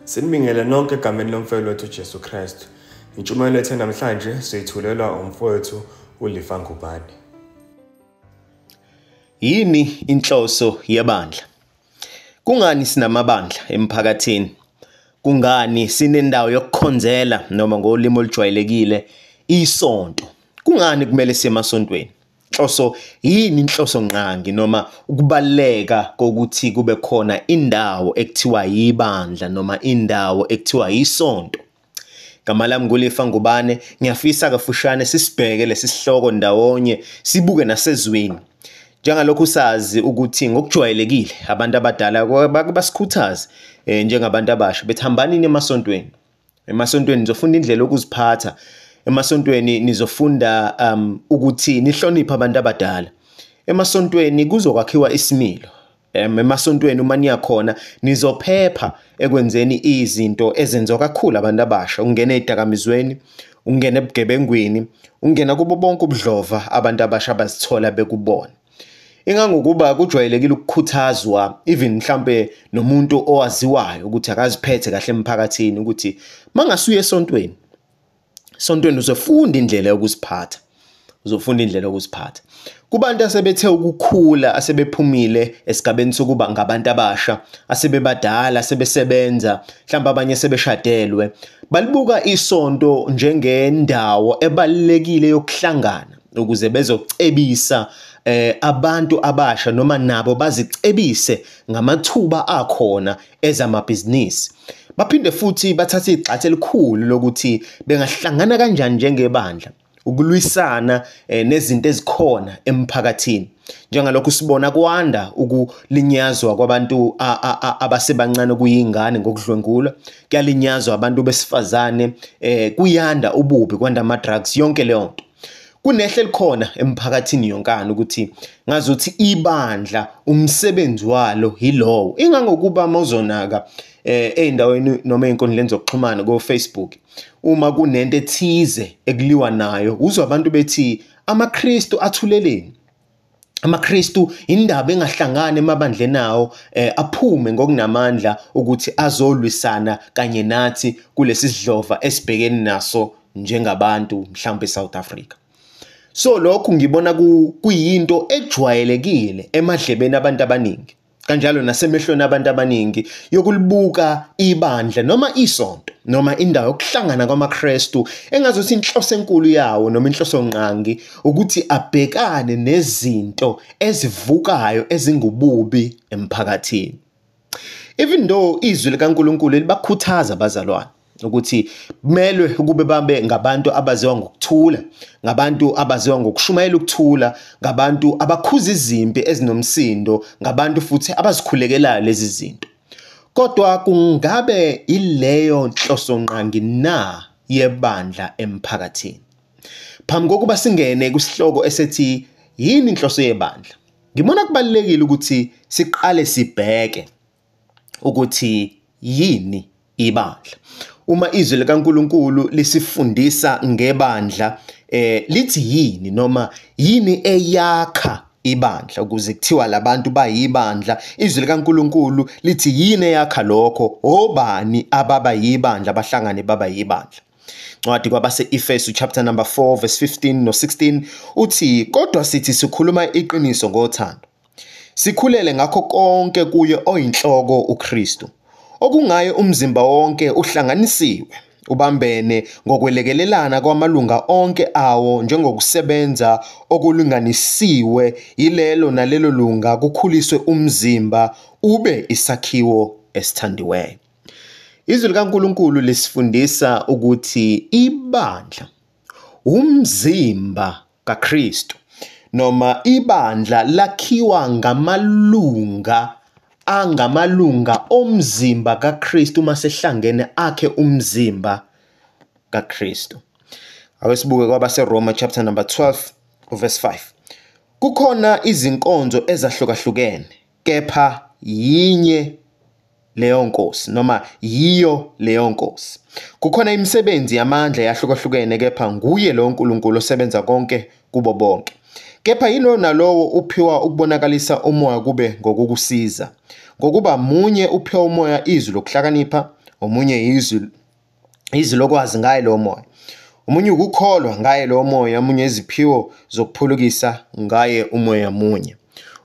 Sinibingele nonke egameni lomfelo wethu Jesu Kristu. Intshumayelo yethu namhlanje siyithulelwa umfowethu uLifa Ngubane. Yini inhloso yebandla? Kungani sinamabandla emphakathini? Kungani sinendawo yokukhonzela noma ngolimi olujwayelekile isonto? Kungani kumele siye emasontweni? Inhloso yini, inhloso ngqangi noma ukubaleka kokuthi kube khona indawo ekuthiwa yibandla noma indawo ekuthiwa isonto? Igama lami nguLifa Ngubane. Ngiyafisa kafushane sisibheke lesi sihloko ndawonye, sibuke nasezweni. Njengalokhu sazi ukuthi ngokujwayelekile abantu abadala basikhuthaze njengabantu abasha bethi hambani emasontweni. Emasontweni nizofunda indlela yokuziphatha. Emasontweni nizofunda ukuthi nihloniphe abantu abadala. Emasontweni kuzokwakhiwa isimilo. Emasontweni uma niyakhona nizophepha ekwenzeni izinto ezenziwa kakhulu abantu abasha, ungena ey'dakamizweni, ungena ebugebengwini, ungena kubo bonke ubudlova abantu abasha abazithola bekubona. Ingangokuba kujwayelekile ukukhuthazwa even mhlambe nomuntu owaziwayo ukuthi akaziphethe kahle emphakathini ukuthi mangasuye esontweni, sontweni uzofunda indlela yokuziphatha, uzofunda indlela yokuziphatha. Kubantu asebethe ukukhula, asebephumile esigabeni sokuba ngabantu abasha, asebebadala, asebesebenza, mhlawumbe abanye sebeshadelwe, balibuka isonto njengendawo ebalulekile yokuhlangana ukuze bezocebisa abantu abasha noma nabo bazicebise ngamathuba akhona ezamabhizinisi. Baphinde futhi bathathe igxathu elikhulu lokuthi bengahlangana kanjani njengebandla ukulwisana nezinto ezikhona emphakathini. Njengalokhu sibona kwanda ukulinyazwa kwabantu abasebancane kuyingane ngokudlwengulwa, kuyalinyazwa abantu besifazane, kuyanda ububi, kwanda ama-drugs, yonke leyo nto. Kunehle elikhona emphakathini yonkana ukuthi ngazuthi ibandla umsebenzi walo yilowo. Ingangokuba mawuzonaka ey'ndaweni noma ey'nkundleni zokuxhumana ko-Facebook, uma kunento ethize ekuliwa nayo, uzwa abantu bethi amaKristu athuleleni, amaKristu indaba engahlangani emabandleni awo, aphume ngokunamandla ukuthi azolwisana kanye nathi kulesi sidlova esibhekene naso njengabantu mhlawumbe eSouth Africa. So lokhu ngibona kuyinto ejwayelekile emadlebeni abantu abaningi, kanjalo nasemehlweni abantu abaningi, yokulibuka ibandla noma isonto noma indawo yokuhlangana kwamaKristu engazuthi inhloso enkulu yawo noma inhloso ngqangi ukuthi abhekane nezinto ezivukayo ezingububi emphakathini. Even though izwi likaNkulunkulu libakhuthaza abazalwane ukuthi kumelwe ukube babe ngabantu abaziwa ngokuthula, ngabantu abaziwa ngokushumayela ukuthula, ngabantu abakhuza izimpi ezinomsindo, ngabantu futhi abazikhulekelayo lezi zinto. Kodwa kungabe ileyo nhloso ngqangi na yebandla emphakathini? Phambi kokuba singene kusihloko esethi yini inhloso yebandla, ngibona kubalulekile ukuthi siqale sibheke ukuthi yini ibandla. Uma izwi likaNkulunkulu lisifundisa ngebandla, lithi yini noma yini eyakha ibandla ukuze kuthiwa labantu bayibandla? Izwi likaNkulunkulu lithi yini eyakha lokho? Obani ababa yibandla, bahlangane baba yibandla? Incwadi kwabase-Efesu chapter number 4 verse 15 no 16 uthi, kodwa sithi sikhuluma iqiniso ngothando, sikhulele ngakho konke kuye oyinhloko uKristu, okungaye umzimba wonke uhlanganisiwe, ubambene ngokwelekelelana kwamalunga onke awo njengokusebenza okulinganisiwe yilelo nalelo lunga, kukhuliswe umzimba ube isakhiwo esithandiweyo. Izwi likaNkulunkulu lisifundisa ukuthi ibandla umzimba kaKristu, noma ibandla lakhiwa ngamalunga angamalunga omzimba kaKristu uma sehlangene akhe umzimba kaKristu. Ake sibuke kwabaseRoma chapter number 12 verse 5. Kukhona izinkonzo ezahlukahlukene, kepha yinye leyo Nkosi, noma yiyo leyo Nkosi. Kukhona imisebenzi yamandla yahlukahlukene, kepha nguye lo Nkulunkulu osebenza konke kubo bonke. Kepha yilo nalowo uphiwa ukubonakalisa umoya kube ngokukusiza. Ngokuba munye uphiwa umoya izwi lokuhlakanipha, Omunye izwi lokwazi ngaye lo moya, omunye ukukholwa ngaye lo moya, omunye iziphiwo zokuphulukisa ngaye umoya munye,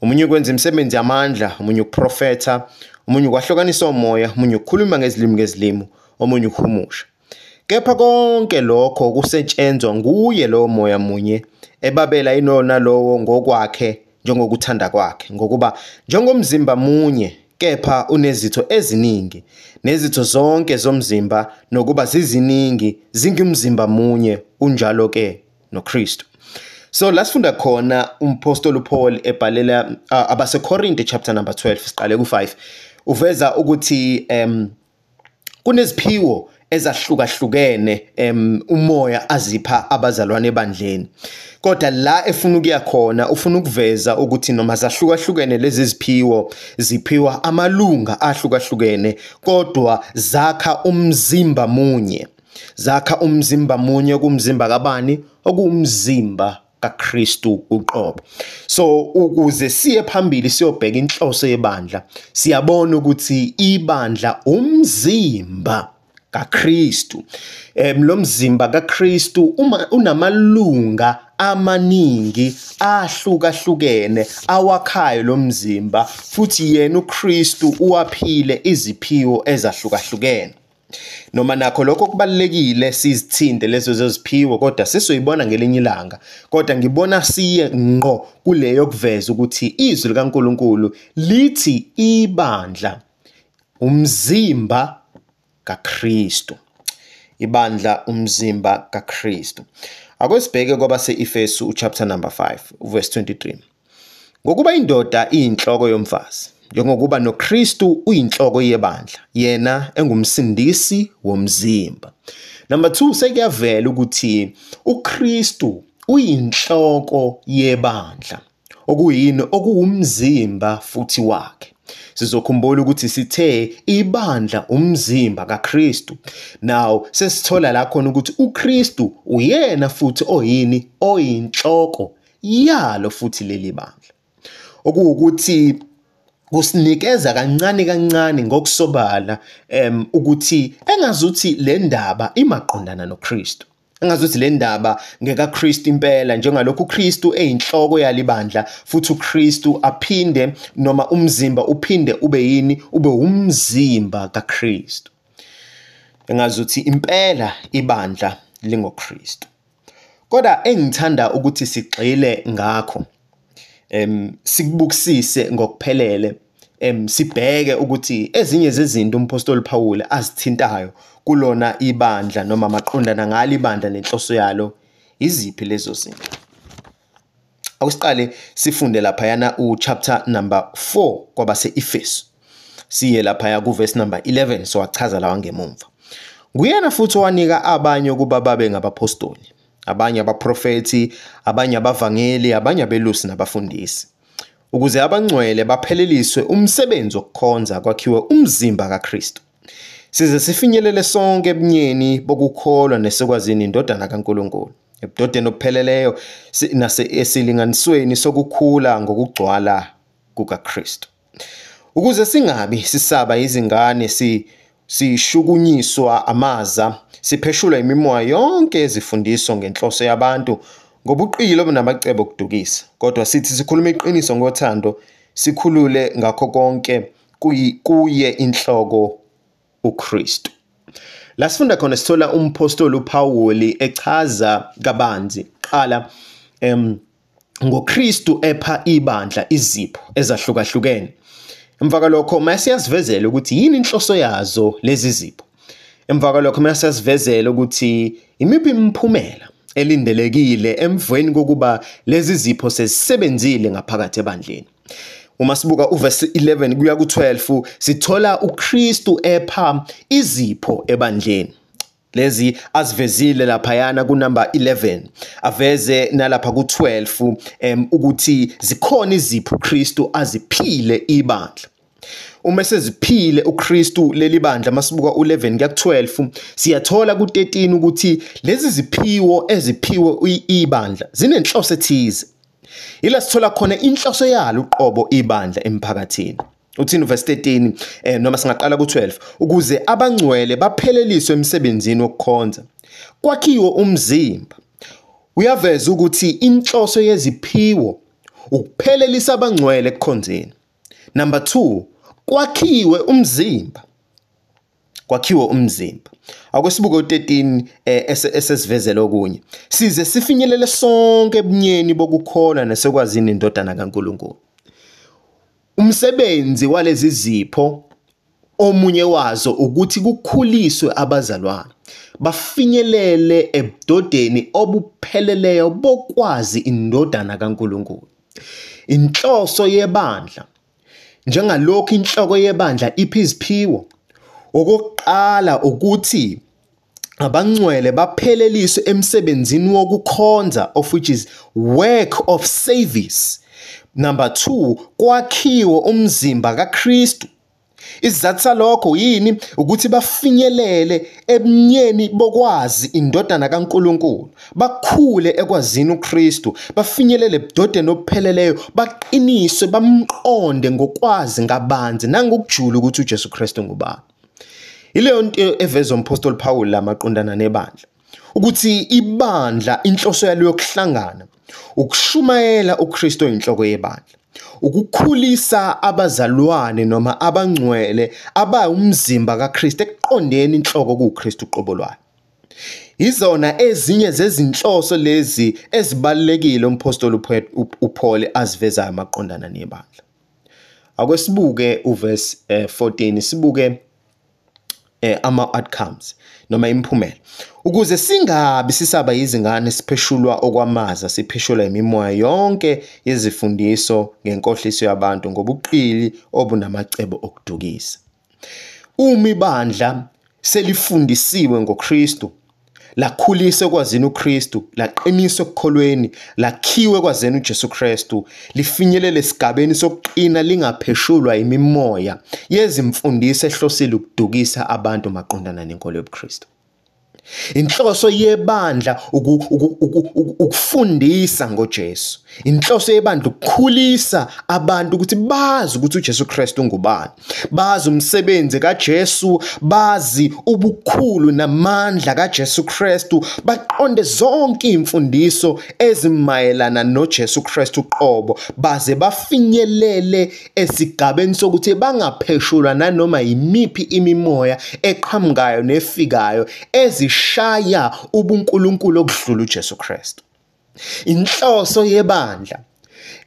omunye ukwenza imisebenzi yamandla, omunye ukuprofetha, omunye ukwahlukanisa umoya, omunye ukukhuluma ngezilimi ngezilimi, omunye ukuhumusha. Kepha konke lokho kusetshenzwa nguye lo moya munye, ebabela inona lowo ngokwakhe njengokuthanda kwakhe. Ngokuba njengomzimba munye, kepha unezitho eziningi, nezitho zonke zomzimba nokuba ziziningi zingumzimba munye, unjalo ke noKristu. So la sifunda khona umpostoli uPaul ebhalela abaseKorinte chapter number 12 siqale ku5, uveza ukuthi kuneziphiwo ezahlukahlukene umoya azipha abazalwane ebandleni. Kodwa la efuna ukuya khona ufuna ukuveza ukuthi noma zahlukahlukene lezi ziphiwo, ziphiwa amalunga ahlukahlukene, kodwa zakha umzimba munye. Zakha umzimba munye kumzimba kabani? Okuwumzimba kaKristu uqobo. So ukuze siye phambili siyobheka inhloso yebandla, siyabona ukuthi ibandla umzimba kaKristu. Lo mzimba kaKristu uma unamalunga amaningi ahlukahlukene awakhayo lo mzimba, futhi yena uKristu uwaphile iziphiwo ezahlukahlukene. Noma nakho lokho kubalulekile sizithinte lezo zeziphiwo, kodwa sizoyibona ngelinye ilanga. Kodwa ngibona siye ngqo kuleyo kuveza ukuthi izwi likaNkulunkulu lithi ibandla umzimba kaKristu. Ibandla umzimba kaKristu. Akwesibheke kwabase-Efesu chapter number 5 verse 23. Ngokuba indoda iyinhloko yomfazi, njengokuba noKristu uyinhloko yebandla, yena engumsindisi womzimba. Number 2, sekuyavela ukuthi uKristu uyinhloko yebandla, okuyini? Okuwumzimba futhi wakhe. Sizokhumbula ukuthi sithe ibandla umzimba kaKristu. Now sesithola la khona ukuthi uKristu uyena futhi oyini? Oyinhloko yalo futhi leli bandla. Okuwukuthi kusinikeza kancane kancane ngokusobala ukuthi engazuthi le ndaba imaqondana noKristu. Engazuthi le ndaba ngekaKristu impela, njengalokhu uKristu eyinhloko yalibandla, futhi uKristu aphinde noma umzimba uphinde ube yini? Ube umzimba kaKristu. Engazuthi impela ibandla lingoKristu. Kodwa engithanda ukuthi sigxile ngakho, sikubukisise ngokuphelele, sibheke ukuthi ezinye zezinto umpostoli Paul azithintayo kulona ibandla noma maqondana ngalo ibandla nenhloso yalo, iziphi lezo zinto. Awusiqale sifunde laphayana uchapter number 4 kwabase-Efesu, siye laphaya kuverse number 11, so achaza lawa ngemumva. Nguyena futhi owanika abanye ukuba babe ngabapostoli, abanye abaprofethi, abanye abavangeli, abanye abelusi nabafundisi, ukuze abangcwele bapheleliswe umsebenzi wokukhonza, kwakhiwe umzimba kaKristu, size sifinyelele sonke ebunyeni bokukholwa nesekwazini indodana kaNkulunkulu, ebudodeni obupheleleyo nase esilinganisweni sokukhula ngokugcwala kukaKristu, ukuze singabi sisaba izingane sishukunyiswa amaza, sipheshulwa imimoya yonke ezifundiso ngenhloso yabantu, ngobuqili obunamacebo okudukisa. Kodwa sithi sikhuluma iqiniso ngothando, sikhulule ngakho konke kuye inhloko uKristu. La sifunda khona sithola umpostoli uPaul echaza kabanzi qala ngoKristu epha ibandla izipho ezahlukahlukene. Emva kwalokho masiyasivezela ukuthi yini inhloso yazo lezi zipho. Emva kwalokho masiyasivezela ukuthi imiphi imiphumela elindelekile emveni kokuba lezi zipho sezisebenzile ngaphakathi ebandleni. Uma sibuka uverse 11 kuya ku12, sithola uKristu epha izipho ebandleni. Lezi azivezile laphayana kunumber 11, aveze nalapha ku12 ukuthi zikhona izipho uKristu aziphile ibandla. Uma seziphile uKristu leli bandla, masibuka u11 kuya ku12, siyathola ku13 ukuthi lezi ziphiwo eziphiwe ibandla zinenhloso ethize. Ila sithola khona inhloso yalo uqobo ibandla emphakathini. Uthini verse 13, noma singaqala ku-12, ukuze abangcwele bapheleliswe emsebenzini wokukhonza, kwakhiwe umzimba. Uyaveza ukuthi inhloso yeziphiwo ukuphelelisa abangcwele ekukhonzeni. Number 2, kwakhiwe umzimba. Kwakhiwe umzimba. Akwesibuke u13 esesivezele okunye. Size sifinyelele sonke ebunyeni bokukholwa nasekwazini indodana kaNkuluNkulu. Umsebenzi walezi zipho omunye wazo ukuthi kukhuliswe abazalwane bafinyelele ebudodeni obupheleleyo bokwazi indodana kaNkuluNkulu. Inhloso yebandla, njengalokhu inhloko yebandla iphi iziphiwo, okokuqala ukuthi abangcwele bapheleliswe emsebenzini wokukhonza, of which is work of service. Number 2, kwakhiwe umzimba kaKristu. Isizathu salokho yini? Ukuthi bafinyelele ebunyeni bokwazi indodana kaNkuluNkulu, bakhule ekwazini uKristu, bafinyelele ebudodeni obupheleleyo, baqiniswe, bamqonde ngokwazi ngabanzi nangokujula ukuthi uJesu Kristu ngubani. Ileyo nto evezwa uMphostoli Paul la maqondana nebandla, ukuthi ibandla inhloso yalo yokuhlangana ukushumayela uKristu oyinhloko yebandla, ukukhulisa abazalwane noma abangcwele abawumzimba kaKristu ekuqondeni inhloko kuKristu uqobo lwayo. Izona ezinye zezinhloso lezi ezibalulekile uMphostoli uPaul azivezayo maqondana nebandla. Akwesibuke uverse 14, sibuke ama outcomes noma imiphumela, ukuze singabi sisaba izingane sipheshulwa okwamaza, sipheshulwa imimoya yonke yezifundiso ngenkohliso yabantu ngobuqili obunamacebo okudukisa. Uma ibandla selifundisiwe ngoKristu, lakhuliswe kwazini uKristu, laqiniswe ekukholweni, lakhiwe kwazini uJesu Kristu, lifinyelele esigabeni sokuqina lingapheshulwa imimoya yezimfundiso ehlosile ukudukisa abantu maqondana nenkolo yobuKristu. Inhloso yebandla ukufundisa ngoJesu. Inhloso yebandla ukukhulisa abantu ukuthi bazi ukuthi uJesu Kristu ungubani, bazi umsebenzi kaJesu, bazi ubukhulu namandla kaJesu Kristu, baqonde zonke imfundiso ezimayelana noJesu Kristu uqobo, baze bafinyelele esigabeni sokuthi bangapheshulwa nanoma yimiphi imimoya eqhamukayo nefikayo ezishaya ubuNkulunkulu okudlula uJesu Kristu. Inhloso yebandla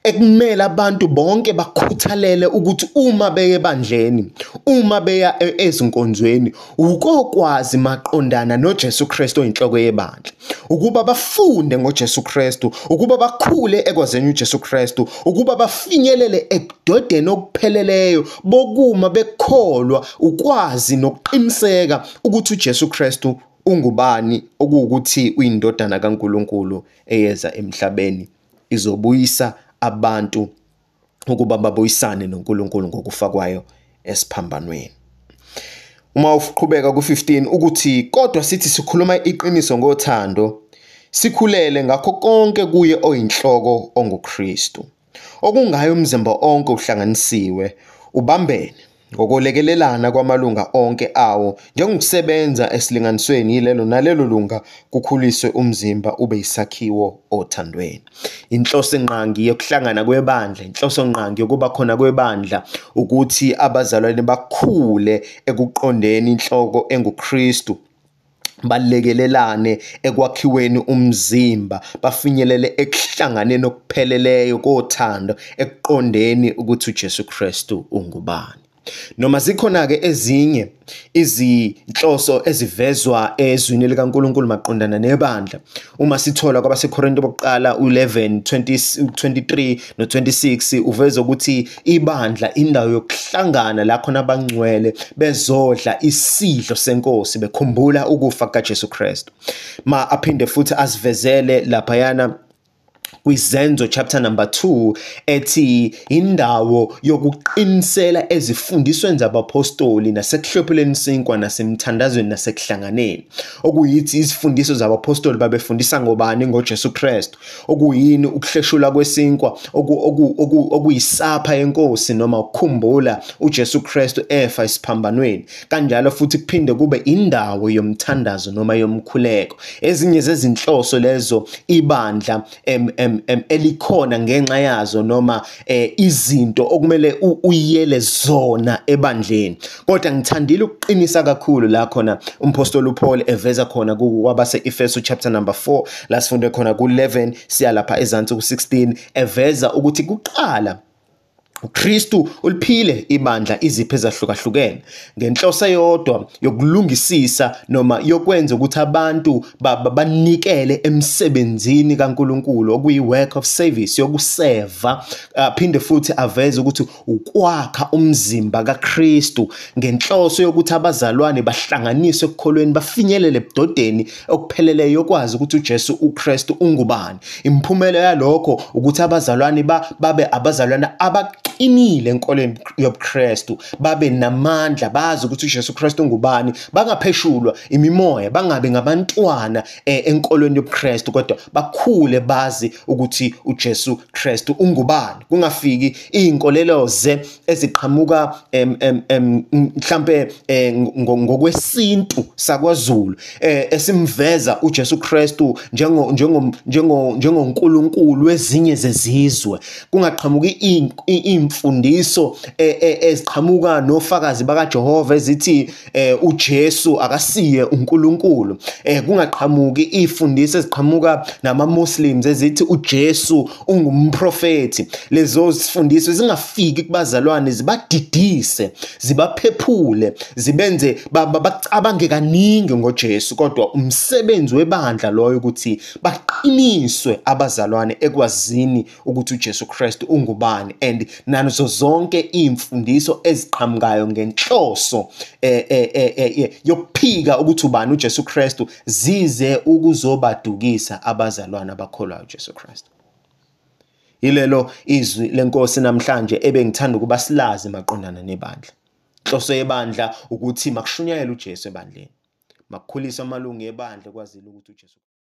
ekumele abantu bonke bakhuthalele ukuthi uma beye ebandleni, uma beya ezinkonzweni, ukokwazi maqondana noJesu Kristu oyinhloko yebandla, ukuba bafunde ngoJesu Kristu, ukuba bakhule ekwazini uJesu Kristu, ukuba bafinyelele ekudodeni okupheleleyo bokuma bekholwa ukwazi nokuqiniseka ukuthi uJesu Kristu ungubani, okuwukuthi uyindodana kaNkuluNkulu eyeza emhlabeni izobuyisa abantu ukuba babuyisane noNkulunkulu ngokufa kwayo esiphambanweni. Uma uqhubeka ku-15 ukuthi kodwa sithi sikhuluma iqiniso ngothando, sikhulele ngakho konke kuye oyinhloko onguKristu, okungayo umzimba onke uhlanganisiwe ubambene ngokulekelelana kwamalunga onke awo, njengokusebenza esilinganisweni yilelo nalelo lunga, kukhuliswe umzimba ube isakhiwo othandweni. Inhloso ngqangi yokuhlangana kwebandla, inhloso ngqangi yokuba khona kwebandla ukuthi abazalwane bakhule ekuqondeni inhloko enguKristu, balekelelane ekwakhiweni umzimba, bafinyelele ekuhlanganeni okupheleleyo kothando, ekuqondeni ukuthi uJesu Kristu ungubani. Noma zikhona-ke ezinye izinhloso ezivezwa ezwini likaNkulunkulu maqondana nebandla. Uma sithola kwabaseKorinto bokuqala u-11 23 no-26, uveza ukuthi ibandla indawo yokuhlangana la khona abangcwele bezodla isidlo senkosi bekhumbula ukufa kukaJesu Kristu. Ma aphinde futhi asivezele laphayana kwiZenzo chapter number 2 ethi indawo yokuqinisela ezifundisweni zabapostoli nasekuhlophuleni sinkwa nasemthandazweni nasekuhlanganeni. Okuyithi izifundiso zabapostoli babefundisa ngobani? NgoJesu Kristu. Okuyini ukuhleshulwa kwesinkwa okuyisapha yenkosi noma ukukhumbula uJesu Kristu efa esiphambanweni. Kanjalo futhi kuphinde kube indawo yomthandazo noma yomkhuleko. Ezinye zezinhloso lezo ibandla elikhona ngenxa yazo noma izinto okumele uyele zona ebandleni. Kodwa ngithandile ukuqinisa kakhulu la khona umpostoli uPaul eveza khona kwabase-Efesu chapter number 4 la sifunde khona ku-11 siya lapha ezansi ku-16, eveza ukuthi kuqala uKristu uliphile ibandla izipho ezahlukahlukene ngenhloso eyodwa yokulungisisa noma yokwenza ukuthi abantu banikele emsebenzini kaNkulunkulu okuyi-work of service yokuseva. Aphinde futhi aveze ukuthi ukwakha umzimba kaKristu ngenhloso yokuthi abazalwane bahlanganiswe ekukholweni bafinyelele ebudodeni okupheleleyo yokwazi ukuthi uJesu uKristu ungubani. Imiphumela yalokho ukuthi abazalwane babe abazalwane abaqinile enkolweni yobuKristu, babe namandla, bazi ukuthi uJesu Kristu ungubani, bangapheshulwa imimoya, bangabe ngabantwana enkolweni yobuKristu, kodwa bakhule bazi ukuthi uJesu Kristu ungubani. Kungafiki iy'nkolelo ze eziqhamuka mhlampe ngokwesintu sakwaZulu esimveza uJesu Kristu njengoNkulunkulu wezinye zezizwe. Kungaqhamuki imfundiso eziqhamuka nofakazi bakaJehova ezithi uJesu akasiye uNkulunkulu. Kungaqhamuki ifundiso eziqhamuka nama-Muslims ezithi uJesu ungumprofethi. Lezo zifundiso zingafiki kubazalwane zibadidise, zibaphephule, zibenze bacabange kaningi ngoJesu. Kodwa umsebenzi webandla loyo ukuthi baqiniswe abazalwane ekwazini ukuthi uJesu Kristu ungubani, and nazo zonke imfundiso eziqhamukayo ngenhloso yokuphika ukuthi ubani uJesu Kristu zize ukuzobadukisa abazalwane abakholwayo uJesu Kristu. Yilelo izwi lenkosi namhlanje ebengithanda ukuba silazi maqondana nebandla. Inhloso yebandla ukuthi makushunyayelwe uJesu ebandleni, makukhuliswe amalungu ebandla kwazile ukuthi uJesu